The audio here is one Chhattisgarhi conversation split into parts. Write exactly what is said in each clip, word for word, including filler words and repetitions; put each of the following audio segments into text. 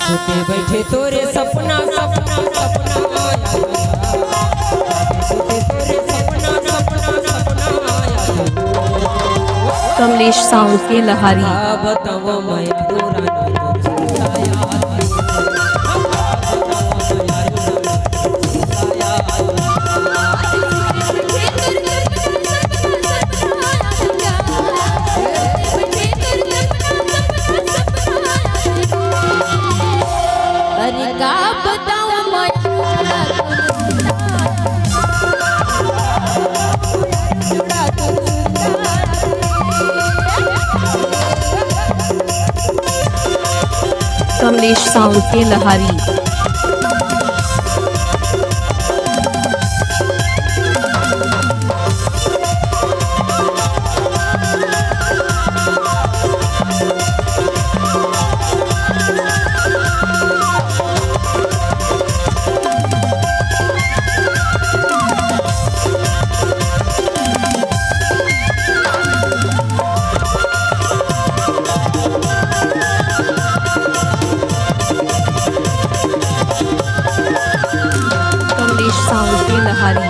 सोते बैठे तोरे सपना, सपना, सपना आया। सोते तोरे सपना, सपना, सपना आया। कमलेश साउंड के लहारी। का बतावं मैं तोरा ना तो चिंता यार। अरे का बतावं मैं कमलेश साउंड के लहारी। कमलेश साउंड के लहारी।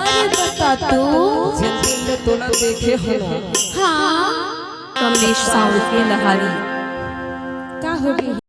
अरे बता तू। जिंदगी में तोला देखे हो ना। हाँ। कमलेश साउंड के लहारी। का हो गई?